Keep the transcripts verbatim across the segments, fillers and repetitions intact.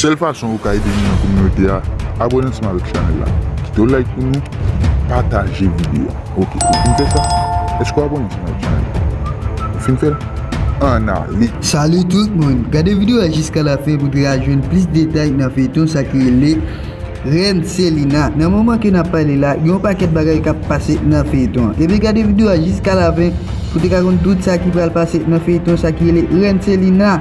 Sèl fason ou ka ede nou nan kominote a, abòne ansanm avèk chanèl la. Kite yon like pou nou, pataje videyo a. Ok, ou fin fè sa? Èske w abòne ansanm avèk chanèl la? Ou fin fè l? Ann ale! Salut tout moun! Gade videyo a jiska lafen pou te ka jwenn plis detay nan feyton sa ki rele Rèn Selina. Nan moman ke n ap pale la, gen yon pakèt bagay k ap pase nan feyton an. Ebyen gade videyo a jiska lafen pou te ka konn tout sa ki pral pase nan feyton sa ki rele Rèn Selina.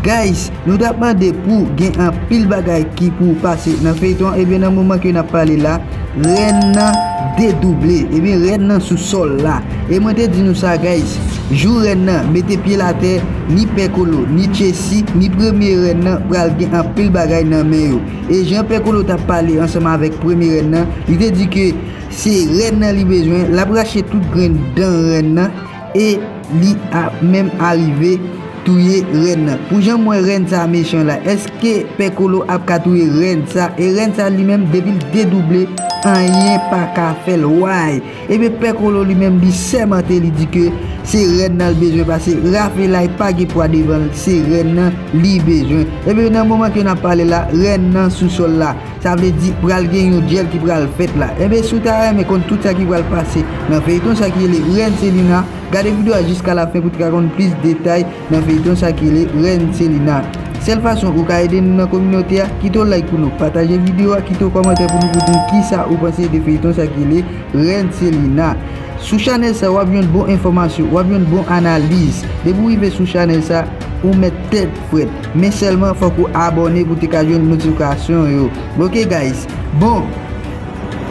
Guys, nou t ap mande pou gen anpil bagay ki pou pase nan feyton an. Ebyen nan moman ke n ap pale la, rèn nan dedouble. Ebyen rèn nan sou sòl la. E mwen te di nou sa guys, jou rèn nan mete pye l atè, ni Pè Kolo, ni Chessy, ni premye rèn nan pral gen anpil bagay nan men yo. E jan Pè Kolo t ap pale ansanm avèk premye rèn nan, li te di ke se rèn nan li bezwen, l ap rache tout grenn dan rèn nan e li ap menm arive touye rèn nan. Pou jan m wè rèn sa mechan la, èske Pè Kolo ap ka touye rèn sa? E rèn sa li menm depi l dedouble, anyen pa ka fè l. Why? Ebyen Pè Kolo li menm li sèmante, li di ke se rèn nan l bezwen, paske Rafelay pa gen pwa devan l, se rèn nan li bezwen. Ebyen nan moman ke n ap pale la, rèn nan sou sòl la. Sa vle di pral gen yon dyèl ki pral fèt la. Ebyen si w ta renmen konn tout sa ki pral pase nan feyton sa ki rele Rèn Selina, gade videyo a jiska lafen pou w te ka konn plis detay nan feyton sa ki rele Rèn Selina. Sèl fason ou ka ede nou nan kominote a, kite yon like pou nou, pataje videyo a, kite yon kòmantè pou nou, pou di nou kisa ou panse de feyton sa ki rele Rèn Selina. Sou chanèl sa w ap jwenn bon enfòmasyon, w ap jwenn bon analiz. Depi w rive sou chanèl sa, ou mèt tèt frèt. Men sèlman fòk ou abòne pou te ka jwenn notifikasyon yo. Ok guys. Bon,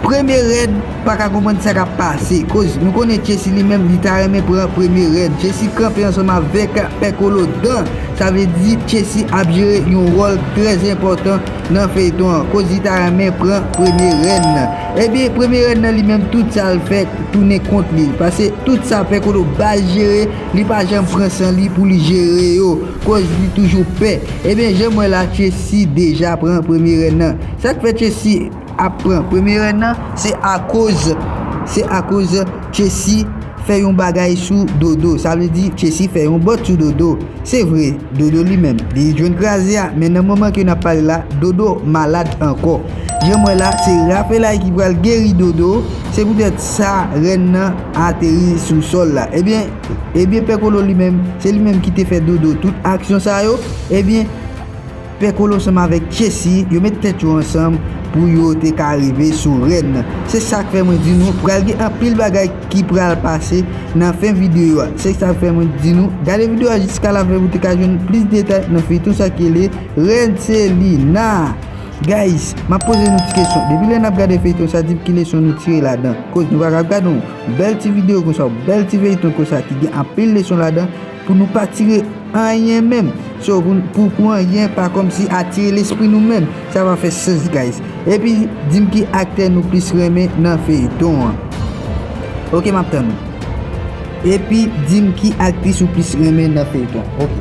premye rèn pa ka konprann sa k ap pase. Koz nou konnen Chessy li menm li ta renmen pran premye rèn. Chessy kanpe ansanm avèk Pè Kolo dan. Sa vle di Chessy ap jere yon wòl trè enpòtan nan feyton an. Koz li ta renmen pran premye rèn nan. Ebyen premye rèn nan li menm tout sa l fè tounen kont li. Paske tout sa Pè Kolo bay jere, li pa janm pran san li pou li jere yo. Koz li toujou pè. Ebyen jan m wè la Chessy deja pran premye rèn nan. Sa k fè Chessy ap pran premye rèn nan, se akoz, se akoz Chessy fè yon bagay sou Dodo. Sa vle di Chessy fè yon bòt sou Dodo. Se vre, Dodo li menm, li jwenn kraze a, men nan moman ke n ap pale la, Dodo malad ankò. Jan m wè la, se Rafelay ki pral geri Dodo. Se poutèt sa rèn nan ateri sou sòl la. Ebyen, ebyen Pè Kolo li menm, se li menm ki te fè Dodo tout aksyon sa yo. Ebyen Pè Kolo ansanm avèk Chessy, yo met tèt yo ansanm pou yo te ka rive sou rèn nan. Se sa k fè mwen di nou, pral gen anpil bagay ki pral pase nan fen videyo a. Se sa k fè mwen di nou, gade videyo a jiska lafen pou te ka jwenn plis detay nan feyton sa ki rele Rèn Selina. Guys, m ap poze nou ti kesyon. Depi lè n ap gade feyton sa, di m ki leson nou tire ladan. Koz nou pa ka ap gade yon bèl ti videyo konsa, yon bèl ti feyton konsa ki gen anpil leson ladan, pou nou pa tire anyen menm. So, pou, pou, pou anyen pa kòmsi atire lespri nou menm. Sa pa fè sans, guys. Epi, di m ki aktè nou plis renmen nan feyton an. Ok, m ap tann ou. Epi, di m ki aktris ou plis renmen nan feyton. Ok.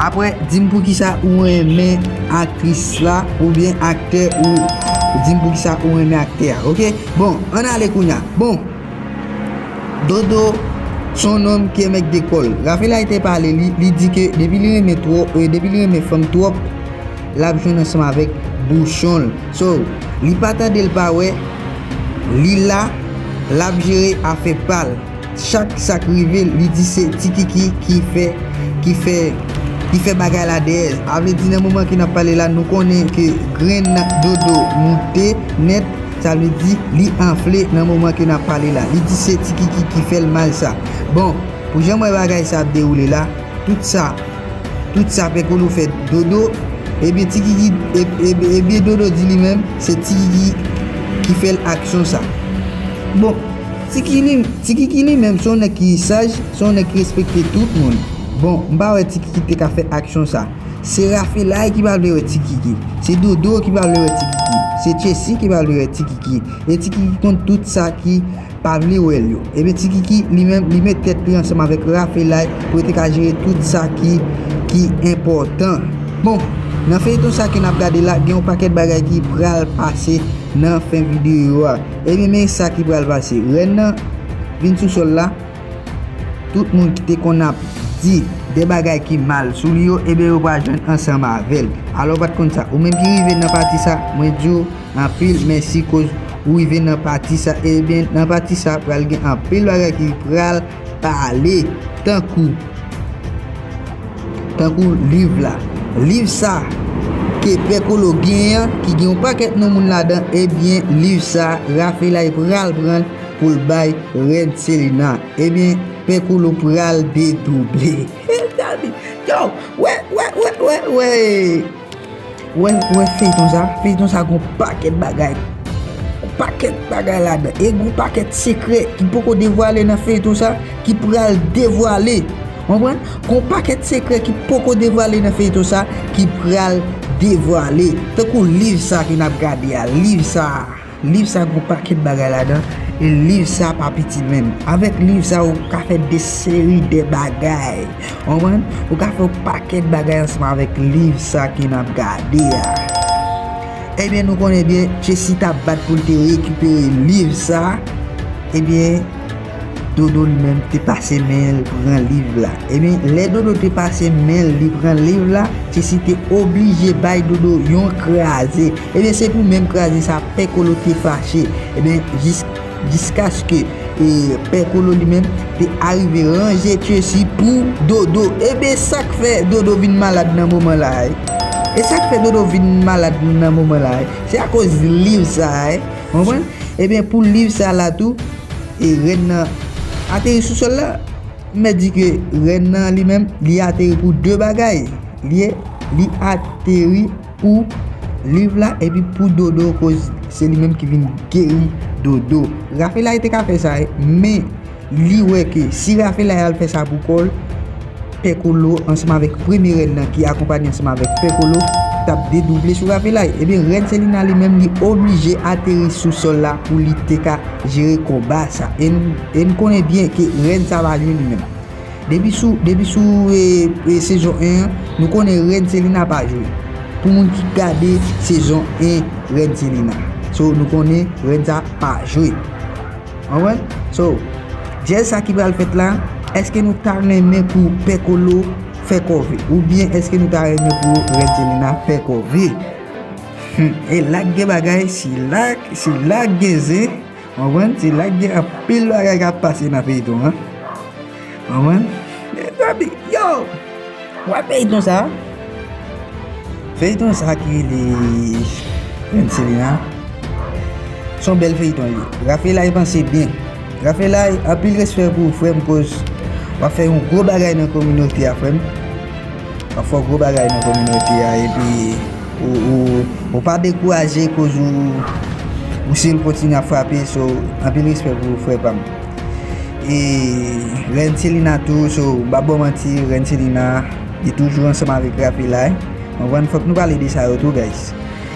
Apre, di m poukisa ou renmen aktris la oubyen aktè ou. Di m poukisa ou renmen aktè a. Ok? Bon, ann ale kounye a. Bon, Dodo se yon nonm ki enmèk de kò l. Rafelay te pale li, li di ke depi li renmen twòp, e depi li renmen fanm twòp, l ap jwenn ansanm avèk bouchon l. So, li pa tande l pa wè, li la, l ap jere afè pa l. Chak sa k rive l, li di se Ti Kiki ki fè, ki fè, ki fè bagay la dèyè. A vle di nan moman ke n ap pale la, nou konnen ke grenn Dodo moute nèt. Sa vle di li anfle nan moman ke n ap pale la. Li di se Ti Kiki ki fè l mal sa. Bon, pou jan m wè bagay sa ap dewoule la, tout sa, tout sa Pè Kolo fè Dodo, ebyen Ti Kiki, e- e- ebyen Dodo di li menm, se Ti Kiki ki fè l aksyon sa. Bon, Ti Kiki li, Ti Kiki li menm, se yon nèg ki saj, se yon nèg ki respekte tout moun. Bon, m pa wè Ti Kiki te ka fè aksyon sa. Se Rafelay ki pa vle wè Ti Kiki. Se Dodo ki pa vle wè Ti Kiki. Se Chessy ki pa vle wè Ti Kiki. E Ti Kiki konn tout sa ki pa vle wè l yo. Ebyen Ti Kiki li menm, li met tèt li ansanm avèk Rafelay pou yo te ka jere tout sa ki, ki enpòtan. Bon, nan feyton sa ke n ap gade la, gen yon pakèt bagay ki pral pase nan fen videyo a. Ebyen men sa ki pral pase. Rèn nan vin sou sòl la. Tout moun ki te konn ap di de bagay ki mal sou li yo, ebyen yo pral jwenn ansanm avè l. Alò, w pa t konn sa. Ou menm ki rive nan pati sa, mwen di w anpil mèsi koz ou rive nan pati sa. Ebyen, nan pati sa, pral gen anpil bagay ki pral pale, tankou, tankou liv la. Liv sa ke Pè Kolo genyen an, ki gen yon pakèt non moun ladan, ebyen, liv sa, Rafelay pral pran l pou l bay Rèn Selina. Ebyen, Pè Kolo pral dedouble. Mezanmi, yo, wè, wè, wè, wè, wè. Wè, wè feyton sa, feyton sa gon pakèt bagay. Gon pakèt bagay ladan. E gon pakèt sekrè ki poko devwale nan feyton sa, ki pral devwale. Konprann? Gon pakèt sekrè ki poko devwale nan feyton sa, ki pral devwale. Tankou liv sa ke n ap gade a, liv sa. Liv sa gon pakèt bagay ladan, e liv sa pa piti menm. Avèk liv sa, ou ka fè de seri de bagay. Konprann? Ou ka fè yon pakèt bagay ansanm avèk liv sa ke n ap gade a. Ebyen, nou konnen byen, Tracy t ap bat pou l te rekipere liv sa. Ebyen, Dodo li menm te pase men l pran liv la. Ebyen, lè Dodo te pase men l li pran liv la, Tracy te oblije bay Dodo yon kraze. Ebyen, se pou menm kraze sa Pè Kolo te fache. Ebyen, jis-, jiskaske, e, Pè Kolo li menm te arive ranje Tracy pou Dodo. Ebyen, sa k fè Dodo vin malad nan moman la a. E sa k fè Dodo vin malad nan moman la a, se akoz liv sa a. Konprann? Ebyen, pou liv sa la tou, e rèn nan ateri sou sòl la. M mèt di ke rèn nan li menm, li ateri pou de bagay. Li, li ateri pou liv la epi pou Dodo, koz se li menm ki vin geri Dodo. Rafelay te ka fè sa, men li wè ke si Rafelay al fè sa pou kò l, Pè Kolo ansanm avèk premye rèn nan ki akonpanye ansanm avèk Pè Kolo t ap dedouble sou Rafelay. Ebyen, Rèn Selina li menm li oblije ateri sou sòl la pou li te ka jere konba sa. E n, e n konnen byen ke rèn sa pa jwe li menm. Depi sou, depi sou, e, e, sezon en an, nou konnen Rèn Selina pa jwe. Pou moun ki gade sezon en Rèn Selina. So, nou konnen rèn sa pa jwe. Konprann? So, dyèz sa ki pral fèt la, èske nou ta renmen pou Pè Kolo fè kòve? Oubyen èske nou ta renmen pou Rèn Selina fè kòve? Hmm, e la k gen bagay, se la, se la k gen zen, konprann? Se la k gen anpil bagay k ap pase nan feyton an. Konprann? Mezanmi, yo! Wè feyton sa? Feyton sa ki rele Rèn Selina. Se yon bèl feyton li ye. Rafelay panse byen. Rafelay, anpil respè pou ou, frè m, koz w ap fè yon gwo bagay nan kominote a, frè m. W ap fè yon gwo bagay nan kominote a, epi ou, ou, ou pa dekouraje, koz ou, ou se l kontinye ap frape, so, anpil respè pou ou, frè pa m. E Rèn Selina tou, so, m p ap ba w manti, Rèn Selina, li toujou ansanm avèk Rafelay. Konprann, fòk nou pale de sa yo tou, guys.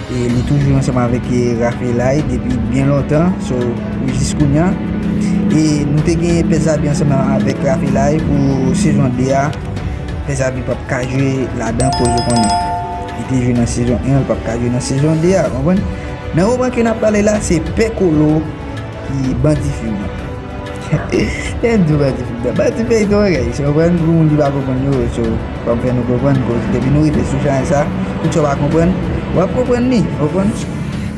E li toujou ansanm avèk, e, Rafelay depi byen lontan, so, jis kounye a. E nou te gen Pè Zabi ansanm avèk Rafelay pou sezon de a. Pè Zabi p ap ka jwe ladan koz ou konnen. Li te jwe nan sezon en, li p ap ka jwe nan sezon de a, konprann? Nan moman ke n ap pale la, se Pè Kolo ki bandi fim nan. Lè m di w bandi fim nan, bandi feyton an, guys, se konprann pou moun ki pa konprann yo, so, fò m fè nou konprann, koz depi nou rive sou chanèl sa, tout sa w pa konprann, w ap konprann li, konprann?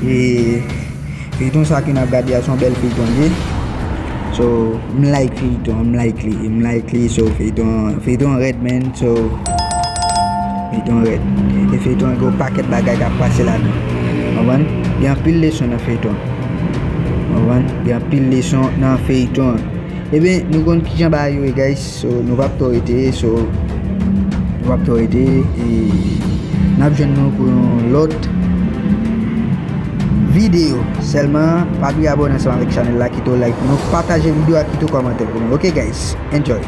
E feyton sa ke n ap gade a, se yon bèl feyton li ye. So, m like feyton, m like li, m like li, so, feyton, feyton rèd, man, so, feyton rèd. E feyton an gen yon pakèt bagay k ap pase ladan. Konprann? Gen anpil leson nan feyton. Konprann? Gen anpil leson nan feyton an. Ebyen, nou konn kijan bagay yo ye, guys. So, nou p ap twò rete, so, nou p ap twò rete, e n ap jwenn nou pou yon lòt videyo. Sèlman, pa bliye abòne ansanm avèk chanèl la, kite w like pou nou, pataje videyo a, kite w kòmantè pou nou. Ok, guys, enjoy.